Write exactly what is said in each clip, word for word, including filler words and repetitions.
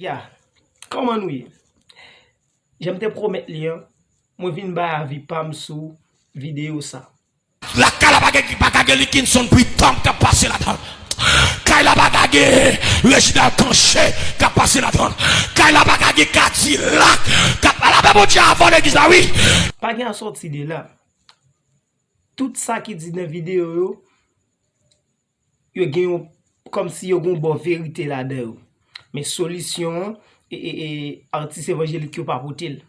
Ya, kòman nou ye? Jan m te pwomèt li an, mwen vin bay avi pa m sou videyo sa. Lakay la pa gen, pa ka gen Likinson Pritom k ap pase ladan l. Kay la pa ka gen Reginald Canché k ap pase ladan l. Kay la pa ka gen Kadilak k ap, ala fè Bondye avè w legliz la wi. Pa gen asòti de la. Tout sa ki di nan videyo yo, yo gen yon, kòmsi yo gen yon bò verite ladan yo. Men solisyon an, e, e, e, atis evanjelik yo pa pote l.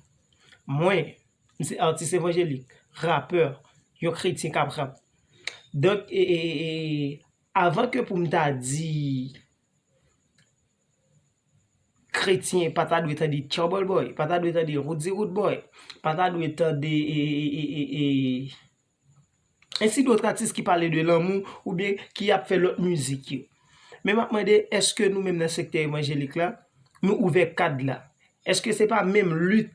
Mwen, m se atis evanjelik, rapè, yon kretyen k ap rap. Donk, e, e, e, e, avan ke pou m ta di kretyen pa ta dwe tande Trouble Boy, pa ta dwe tande Roody Roodboy, pa ta dwe tande e, e, e, e, e, ensi dòt atis ki pale de lanmou oubyen ki ap fè lòt mizik yo. Men m ap mande, èske nou menm nan sektè evanjelik la, nou ouvè kad la? Èske se pa menm lit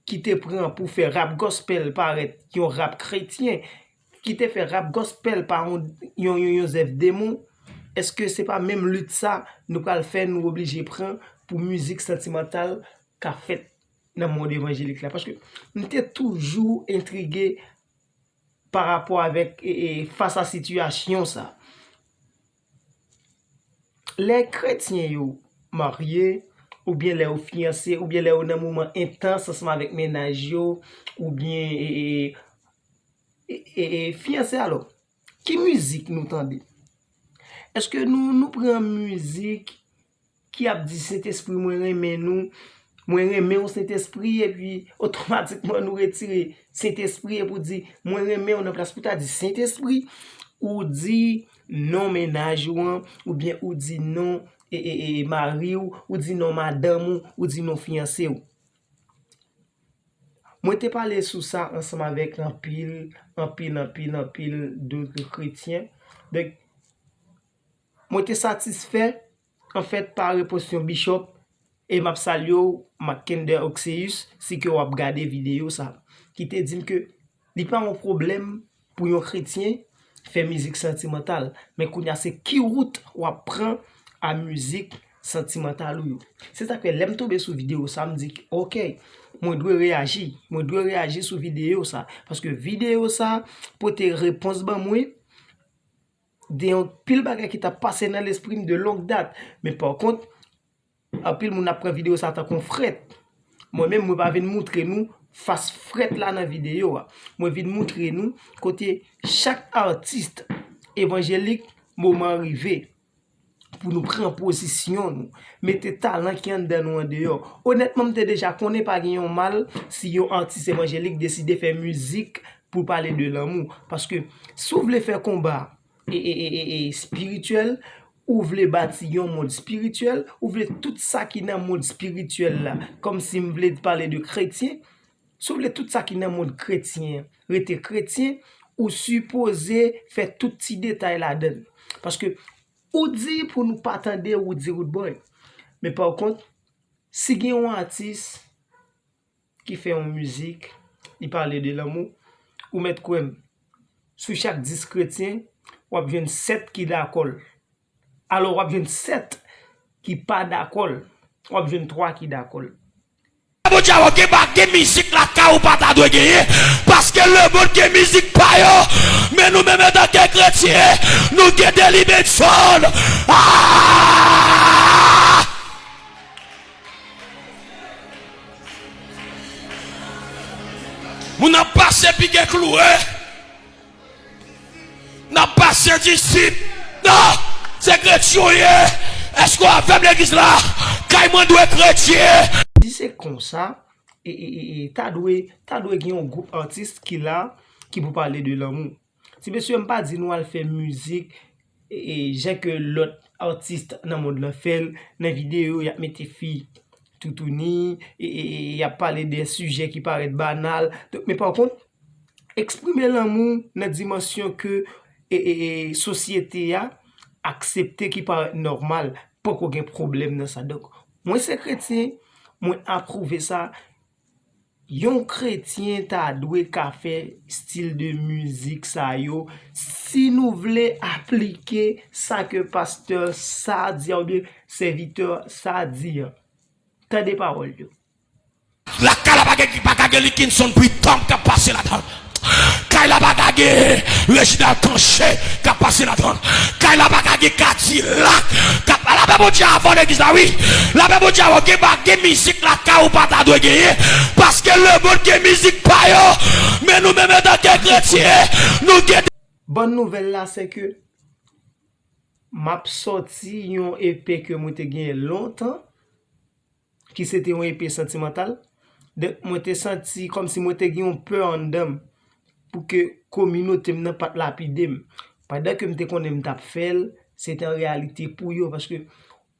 ki te pran pou fè rap gospel parèt yon rap kretyen, ki te fè rap gospel pa yon, yon, yon, yon zèv demon? Èske se pa menm lit sa nou pral fè nou oblije pran pou mizik santimantal ka fèt nan mond evanjelik la? Paske m te toujou entrige pa rapò avèk e, e, fas a sitiyasyon sa. Lè kretyen yo marye, oubyen lè yo fiyanse, oubyen lè yo nan moman entans ansanm avèk mennaj yo, oubyen e, e, e, e, e, fiyanse alò, ki mizik nou tande? Èske nou, nou pran mizik ki ap di Sentespri mwen renmen nou, mwen renmen w Sentespri, epi otomatikman nou retire Sentespri epi w di mwen renmen w nan plas pou ta di Sentespri, ou di non mennaj ou an, oubyen ou di non e, e, e, mari w, ou di non madanm ou, ou di non fiyanse w. Mwen te pale sou sa ansanm avèk anpil, anpil, anpil, anpil dòt kretyen. Donk, mwen te satisfè, anfèt, pa repons yon bishop, e m ap salye w, Mackinder Oxeus, si ke w ap gade videyo sa, ki te di m ke li pa yon pwoblèm pou yon kretyen fè mizik santimantal, men kounye a se ki wout w ap pran a mizik santimantal ou yo. Se sa k fè lè m tonbe sou videyo sa, m di, oke, mwen dwe reyaji, mwen dwe reyaji sou videyo sa, paske videyo sa pote repons ban mwen de yon pil bagay ki t ap pase nan lespri m de long dat. Men pa kont, anpil moun ap pran videyo sa tankou yon frèt. Mwen menm, mwen pa vin moutre nou fas frèt la nan videyo a. Mwen vin moutre nou kote chak atis evanjelik, moman an rive pou nou pran pozisyon nou, mete talan ki anndan nou andeyò. Onètman, m te deja konnen pa gen yon mal si yon atis evanjelik deside fè mizik pou pale de lanmou. Paske si w vle fè konba e, e, e, e, e, espirityèl, ou vle bati yon mond espirityèl, ou vle tout sa ki nan mond espirityèl la, kòmsi m vle pale de kretyen, si w vle tout sa ki nan mond kretyen rete kretyen, ou sipoze fè tout ti detay ladan l. Paske ou di pou nou pa tande Roody Roodboy. Men pa kont, si gen yon atis ki fè yon mizik, li pale de lanmou, ou mèt kwè m, sou chak dis kretyen, w ap jwenn sèt ki dakò l. Alò, w ap jwenn sèt ki pa dakò l. W ap jwenn twa ki dakò l. Bondye avè w, gen ba, gen mizik lakay ou pa ta dwe genyen, paske lemonn gen mizik pa yo, men nou menm antanke kretyen, nou gen Delibenson. Ah! Moun ap pase pike kloure. N ap pase disip. Non! Se kretyen w ye. Èske w avè m legliz la? Kay mwen dwe kretyen. Si se konsa, e, e, e, e, ta dwe, ta dwe gen yon gwoup atis ki la, ki pou pale de lanmou. Ti mesye, m pa di nou al fè mizik e, e, jan ke lòt atis nan mond lan fè l, nan videyo y ap mete fi toutouni, e, e, e, y ap pale de sijè ki parèt banal. Donk, men pa kont, eksprime lanmou nan dimansyon ke e, e, e, sosyete a aksepte, ki parèt nòmal, poko gen pwoblèm nan sa. Donk, mwen se kretyen, mwen apwouve sa. Yon kretyen ta dwe ka fè stil de mizik sa yo si nou vle aplike sa ke pastè sa di a oubyen sèvitè sa di a. Tande pawòl yo. Lakay la pa gen, pa ka gen Likinson Pritom k ap pase ladan. Kay la pa ka gen Reginald Tanché k ap pase ladan. Kay la pa ka gen Kadilak k ap. Lapè Bondye avè w legliz la, wi. Lapè Bondye avè w. Gen pa gen mizik lakay ou pa ta dwe genyen. Paske lemonn gen mizik pa yo. Men nou menm antanke kretyen, nou gen. Bòn nouvèl la se ke m ap sòti yon E P ke mwen te genyen lontan, ki se te yon E P santimantal. Donk, mwen te santi kòmsi mwen te gen yon pè anndan m pou ke kominote m nan pa t lapide m. Pandan ke m te konnen m t ap fè l, se te an reyalite pou yo, paske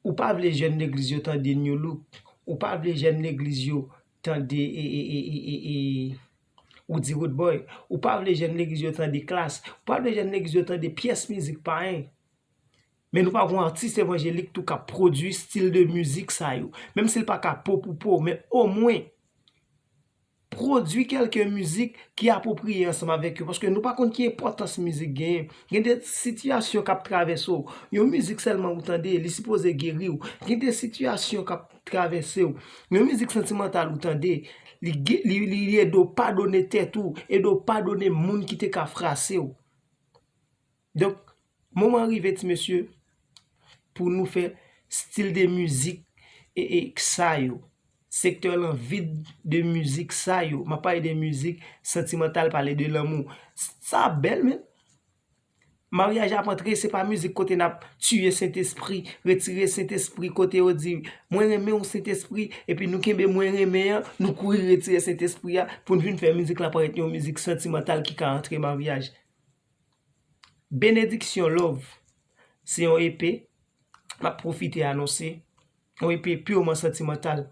ou pa vle jèn legliz yo tande New Look, ou pa vle jèn legliz yo tande e, e, e, e, e, e, Woody Road Boy, ou pa vle jèn legliz yo tande Klass, ou pa vle jèn legliz yo tande pyès mizik payen. Men nou pa gon atis evanjelik tou k ap pwodui stil de mizik sa yo. Menm si l pa ka po pou po, men omwen pwodui kèlke mizik ki apwopriye ansanm avèk yo. Paske nou pa konn ki enpòtans mizik genyen. Gen de sitiyasyon k ap travèse w. Yon mizik sèlman ou tande, li sipoze geri w. Gen de sitiyasyon k ap travèse w. Yon mizik santimantal ou tande, li, li, li ede w padone tèt ou, ede w padone moun ki te ka frase w. Donk, moman an rive, ti mesye, pou nou fè stil de mizik e, e sa yo. Sektè lan vid de mizik sa yo. M ap pale de mizik santimantal, pale de lanmou. Sa bèl, men. Maryaj ap antre, se pa mizik kote n ap tiye Sentespri, retire Sentespri, kote yo di, mwen renmen w Sentespri, epi nou kenbe mwen renmen an, nou kouri retire Sentespri a, pou n vin fè mizik la parèt yon mizik santimantal ki ka antre maryaj. Benediksyon Love, se yon E P, m ap pwofite anonse, yon E P piman santimantal,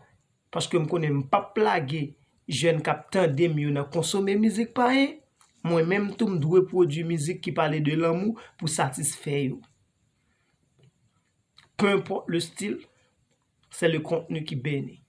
paske m konnen m p ap lage jèn k ap tande m yo nan konsome mizik payen, mwen menm tou m dwe pwodui mizik ki pale de lanmou pou satisfè yo. Peu importe le style, c'est le contenu qui bénit.